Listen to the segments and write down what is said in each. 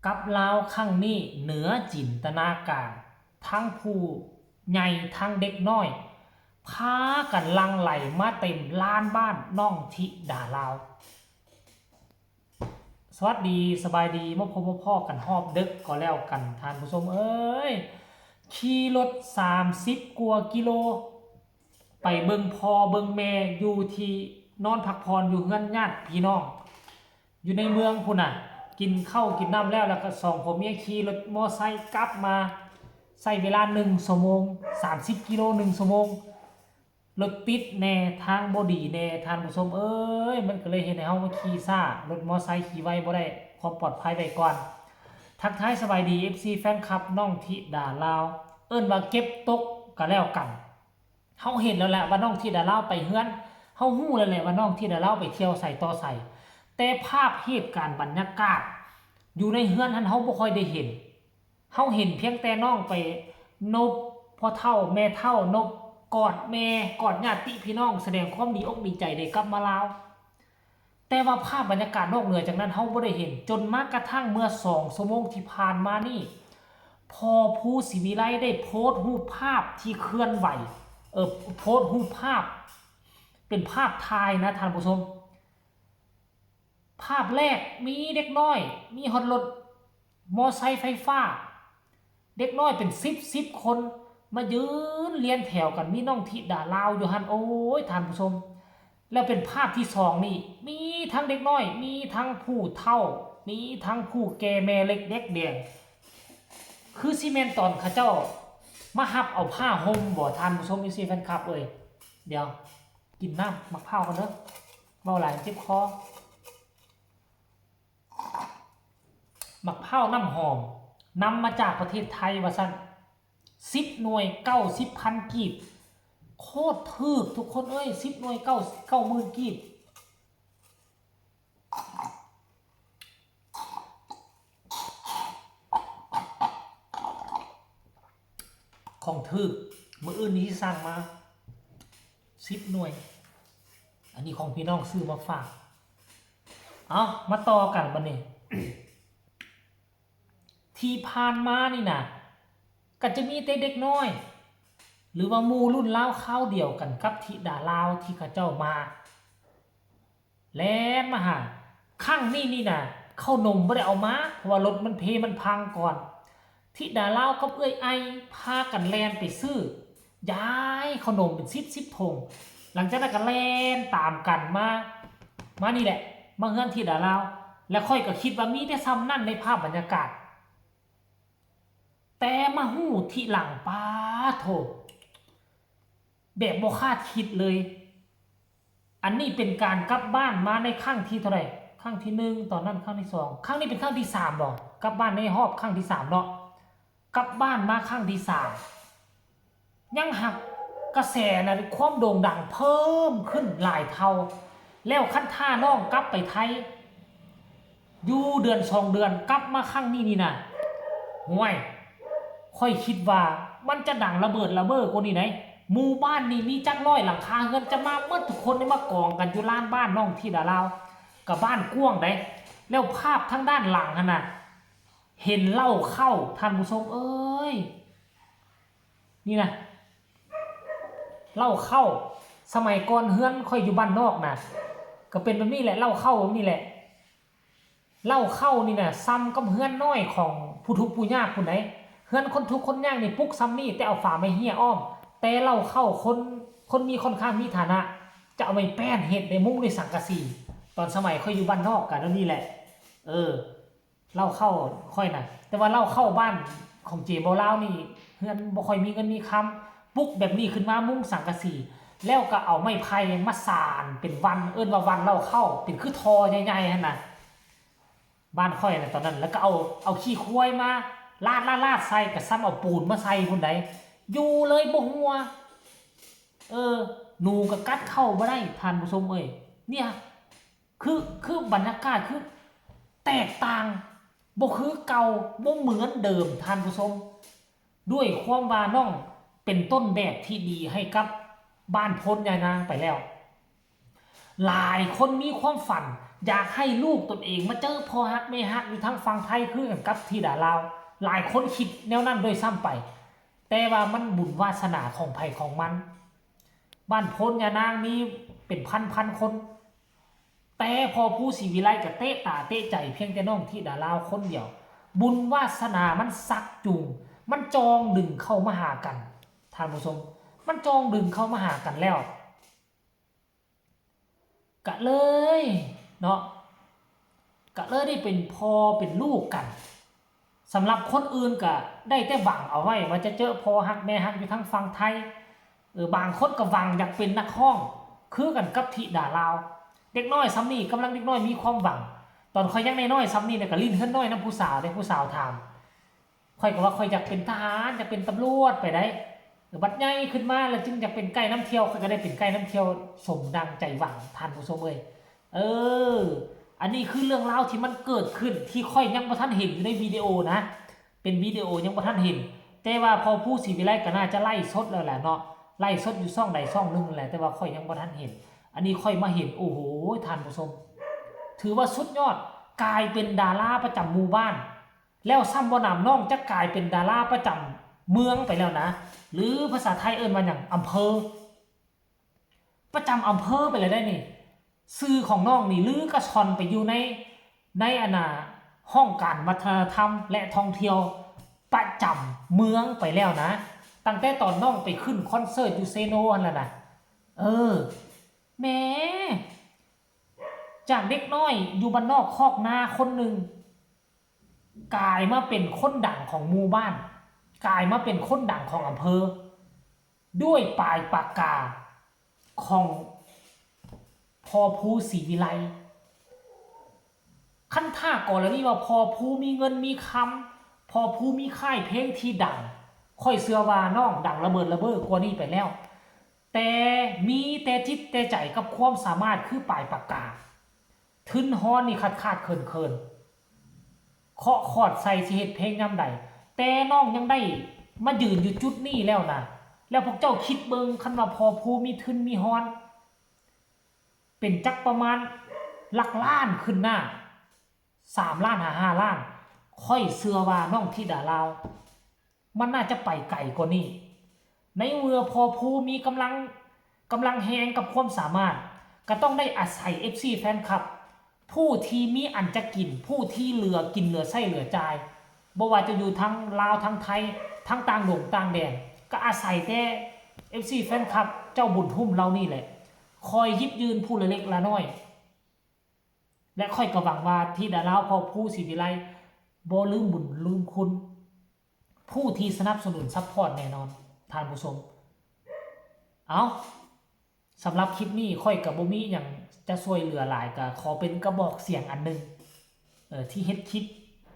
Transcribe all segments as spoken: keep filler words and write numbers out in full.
กับลาวครั้งนี้เหนือจินตนาการ ทั้งผู้ใหญ่ทั้งเด็กน้อย พากันหลั่งไหลมาเต็มลานบ้านน้องธิดาลาว สวัสดีสบายดี มาพบมาพ้อกันฮอบดึกก็แล้วกัน ท่านผู้ชมเอ้ย ขี่รถ สามสิบ กว่ากิโล ไปเบิ่งพ่อเบิ่งแม่อยู่ที่นอนพักผ่อนอยู่เฮือนญาติพี่น้อง อยู่ในเมืองพุ้นน่ะ กินข้าวกินน้ำแล้ว แล้วก็สองผัวเมียขี่รถมอไซค์กลับมา ใช้เวลาหนึ่งชั่วโมง สามสิบ กิโล หนึ่งชั่วโมง รถติดแน่ ทางบ่ดีแน่ ท่านผู้ชมเอ้ย มันก็เลยเฮ็ดให้เฮามาขี่ช้า รถมอไซค์ขี่ไวบ่ได้ ความปลอดภัยไว้ก่อน ทักทายสบายดี เอฟซี แฟนคลับน้องธิดาลาว เอิ้นว่าเก็บตกก็แล้วกัน เฮาเห็นแล้วแหละว่าน้องธิดาลาวไปเฮือน เฮาฮู้แล้วแหละว่าน้องธิดาลาวไปเที่ยวไสต่อไส แต่ภาพเหตุการณ์บรรยากาศ อยู่ในเฮือนหั้นเฮาบ่ค่อยได้เห็น เฮาเห็นเพียงแต่น้องไปนบพ่อเฒ่าแม่เฒ่า นบกอดแม่ กอดญาติพี่น้อง แสดงความดีอกดีใจได้กลับมาลาว แต่ว่าภาพบรรยากาศนอกเหนือจากนั้นเฮาบ่ได้เห็น จนมากระทั่งเมื่อสองชั่วโมงที่ผ่านมานี่ พอ ภู ศิวิไลได้โพสต์รูปภาพที่เคลื่อนไหว เออ โพสต์รูปภาพ เป็นภาพถ่ายนะท่านผู้ชม ภาพแรกมีเด็กน้อย มีฮอดรถมอไซค์ไฟฟ้า เด็กน้อยเป็นสิบ สิบ คน มายืนเรียงแถวกัน มีน้องธิดาลาวอยู่หั่น โอ้ย ท่านผู้ชม แล้วเป็นภาพที่สองนี่ มีทั้งเด็กน้อย มีทั้งผู้เฒ่า มีทั้งผู้แก่ แม่เล็กเด็กแดง คือสิแม่นตอนเขาเจ้ามาฮับเอาผ้าห่มบ่ ท่านผู้ชม เอฟซี แฟนคลับเอ้ย เดี๋ยว กินน้ำหมากพร้าวก่อนเด้อ เว้าหลายเจ็บคอ หมากพร้าวน้ำหอม นำมาจากประเทศไทยว่าซั่น สิบ หน่วย เก้าสิบพัน กีบ โคตรถูกทุกคนเอ้ย สิบ หน่วย เก้า เก้าหมื่น กีบ ของถูก มื้ออื่นนี้สั่งมา สิบ หน่วย อันนี้ของพี่น้องซื้อมาฝาก เอา มาต่อกันบัดนี้ ที่ผ่านมานี่นะ ก็จะมีแต่เด็กน้อย หรือว่าหมู่รุ่นราวคราวเดียวกันกับธิดาลาวที่เขาเจ้ามา แล่นมาหา ครั้งนี้นี่นะ ข้าวนมบ่ได้เอามา เพราะว่ารถมันเพมันพังก่อน ธิดาลาวกับเอื้อยไอพากันแล่นไปซื้อ ย้ายข้าวนมเป็นสิบ สิบ ถุง หลังจากนั้นก็แล่นตามกันมา มานี่แหละ มาเฮือนธิดาลาว และข้อยก็คิดว่ามีแต่ส่ำนั้นในภาพบรรยากาศ แต่มาฮู้ทีหลัง ป๊าโธ่ แบบบ่คาดคิดเลย อันนี้เป็นการกลับบ้านมาในครั้งที่เท่าไหร่ ครั้งที่หนึ่ง ตอนนั้นครั้งที่สอง ครั้งนี้เป็นครั้งที่สามบ่ กลับบ้านในรอบครั้งที่สามเนาะ กลับบ้านมาครั้งที่สาม ยังหากกระแสนะ ความโด่งดังเพิ่มขึ้นหลายเท่า แล้วคันถ้าน้องกลับไปไทย อยู่เดือนสองเดือน กลับมาครั้งนี้นี่นะ ห่วย ข้อยคิดว่ามันจะดังระเบิดระเบ้อกว่านี้ได๋ หมู่บ้านนี่มีจักร้อยหลังคาเรือน จะมาหมดทุกคนนี่ มากองกันอยู่ลานบ้านน้องธิดาลาว ก็บ้านกว้างได๋ แล้วภาพทางด้านหลังหั่นน่ะ เห็นเล้าเข้า ท่านผู้ชมเอ้ย นี่นะ เล้าเข้า สมัยก่อนเฮือนข้อยอยู่บ้านนอกนะ ก็เป็นแบบนี้แหละ เล้าเข้าแบบนี้แหละ เล้าเข้านี่นะ ส่ำกับเฮือนน้อยของผู้ทุกข์ผู้ยากพู้นได๋ เฮือนคนทุกข์คนยากนี่ปลูกส่ำนี้ แต่เอาฝาไม้เฮี้ยอ้อม แต่เล้าเข้าคน คนมีค่อนข้างมีฐานะ จะเอาไม้แป้นเฮ็ดได้ มุงด้วยสังกะสี ตอนสมัยข้อยอยู่บ้านนอกก็แบบนี้แหละ เออ เล้าเข้าข้อยนะ แต่ว่าเล้าเข้าบ้านของเจ๊บ่าวลาวนี่ เฮือนบ่ค่อยมีเงินมีคำ ปลูกแบบนี้ขึ้นมา มุงสังกะสี แล้วก็เอาไม้ไผ่มาสานเป็นวัน เอิ้นว่าวันเล้าเข้า เป็นคือท่อใหญ่ๆหั่นน่ะ บ้านข้อยน่ะตอนนั้น แล้วก็เอา เอาขี้ควายมาลาดๆๆใส่ ก็ส่ำเอาปูนมาใส่พู้นได๋ อยู่เลยบ่หัว เออ หนูก็กัดเข้าบ่ได้ ท่านผู้ชมเอ้ย เนี่ย คือ คือบรรยากาศคือแตกต่าง บ่คือเก่า บ่เหมือนเดิม ท่านผู้ชม ด้วยความว่าน้องเป็นต้นแบบที่ดีให้กับบ้านโพนยายนางไปแล้ว หลายคนมีความฝัน อยากให้ลูกตนเองมาเจอพ่อฮักแม่ฮักอยู่ทางฝั่งไทยคือกันกับธิดาลาว หลายคนคิดแนวนั้นด้วยซ้ำไป แต่ว่ามันบุญวาสนาของไผของมัน บ้านโพนยานางมีเป็นพันพันคน แต่พ่อภูศรีวิไลก็เตะตาเตะใจเพียงแต่น้องธิดาลาวคนเดียว บุญวาสนามันซักจูง มันจองดึงเข้ามาหากัน ท่านผู้ชม มันจองดึงเข้ามาหากันแล้ว ก็เลยเนาะ ก็เลยได้เป็นพ่อเป็นลูกกัน สำหรับคนอื่นก็ได้แต่หวังเอาไว้ว่าจะเจอพ่อฮักแม่ฮักอยู่ทางฝั่งไทย เออ บางคนก็หวังอยากเป็นนักร้อง คือกันกับธิดาลาว เด็กน้อยส่ำนี้กำลังเด็กน้อยมีความหวัง ตอนข้อยยังน้อยๆส่ำนี้เนี่ยก็ลิ้นเฮือนน้อยนำผู้สาวเด้ ผู้สาวถาม ข้อยก็ว่าข้อยอยากเป็นทหาร อยากเป็นตำรวจไปได้ บัดใหญ่ขึ้นมาแล้วจึงอยากเป็นไกด์นำเที่ยว ข้อยก็ได้เป็นไกด์นำเที่ยวสมดังใจหวัง ท่านผู้ชมเอ้ย เออ อันนี้คือเรื่องราวที่มันเกิดขึ้นที่ข้อยยังบ่ทันเห็นอยู่ในวิดีโอนะ เป็นวิดีโอยังบ่ทันเห็น แต่ว่าพ่อภูศรีวิไลก็น่าจะไลฟ์สดแล้วแหละเนาะ ไลฟ์สดอยู่ช่องใดช่องหนึ่งนั่นแหละ แต่ว่าข้อยยังบ่ทันเห็น อันนี้ข้อยมาเห็น โอ้โห ท่านผู้ชม ถือว่าสุดยอด กลายเป็นดาราประจำหมู่บ้าน แล้วซ้ำบ่หนำ น้องจะกลายเป็นดาราประจำเมืองไปแล้วนะ หรือภาษาไทยเอิ้นว่าหยัง อำเภอ ประจำอำเภอไปเลยได้นี่ ชื่อของน้องนี่ลือกระชอนไปอยู่ใน ในอันน่ะ ห้องการวัฒนธรรมและท่องเที่ยวประจำเมืองไปแล้วนะ ตั้งแต่ตอนน้องไปขึ้นคอนเสิร์ตอยู่เซโนหั่นล่ะนะ เออ แหม จากเด็กน้อยอยู่บ้านนอกคอกนาคนหนึ่ง กลายมาเป็นคนดังของหมู่บ้าน กลายมาเป็นคนดังของอำเภอ ด้วยปลายปากกาของพ่อภูศรีวิไล คันถ้ากรณีว่าพ่อภูมีเงินมีคำ พ่อภูมีค่ายเพลงที่ดัง ข้อยเชื่อว่าน้องดังระเบิดระเบ้อกว่านี้ไปแล้ว แต่มีแต่จิตแต่ใจกับความสามารถคือปลายปากกา ทุนฮอนนี่ขาดขาดเขินเขิน เคาะคอร์ดใส่สิเฮ็ดเพลงยามใด แต่น้องยังได้มายืนอยู่จุดนี้แล้วนะ แล้วพวกเจ้าคิดเบิ่ง คันว่าพ่อภูมีทุนมีฮอน เป็นจักประมาณหลักล้านขึ้นหน้า สามล้านหาห้าล้าน ข้อยเชื่อว่าน้องธิดาลาว มันน่าจะไปไกลกว่านี้ ในเมื่อพ่อภูมีกำลัง กำลังแฮงกับความสามารถ ก็ต้องได้อาศัย เอฟซี แฟนคลับ ผู้ที่มีอันจะกิน ผู้ที่เหลือกินเหลือใช้เหลือจ่าย บ่ว่าจะอยู่ทั้งลาวทั้งไทย ทั้งต่างดงต่างแดน ก็อาศัยแต่ เอฟซี แฟนคลับ เจ้าบุญทุ่มเหล่านี้แหละ คอยหยิบยืนผู้ละเล็กละน้อย และข้อยก็หวังว่าธิดาลาวพ่อภูศรีวิไลบ่ลืมบุญลืมคุณ ผู้ที่สนับสนุนซัพพอร์ตแน่นอน ท่านผู้ชม เอา สำหรับคลิปนี้ข้อยก็บ่มีหยังจะช่วยเหลือหลาย ก็ขอเป็นกระบอกเสียงอันหนึ่ง เอ่อ ที่เฮ็ดคลิป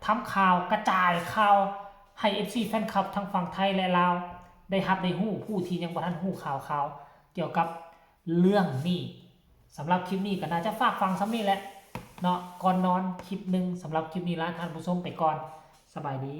ทำข่าวกระจายข่าวให้ เอฟซี แฟนคลับทั้งฝั่งไทยและลาว ได้รับได้รู้ ผู้ที่ยังบ่ทันรู้ข่าวข่าวเกี่ยวกับเรื่องนี้ สำหรับคลิปนี้ก็น่าจะฝากฟังส่ำนี้แหละเนาะ ก่อนนอนคลิปหนึ่ง สำหรับคลิปนี้ลาท่านผู้ชมไปก่อน สบายดี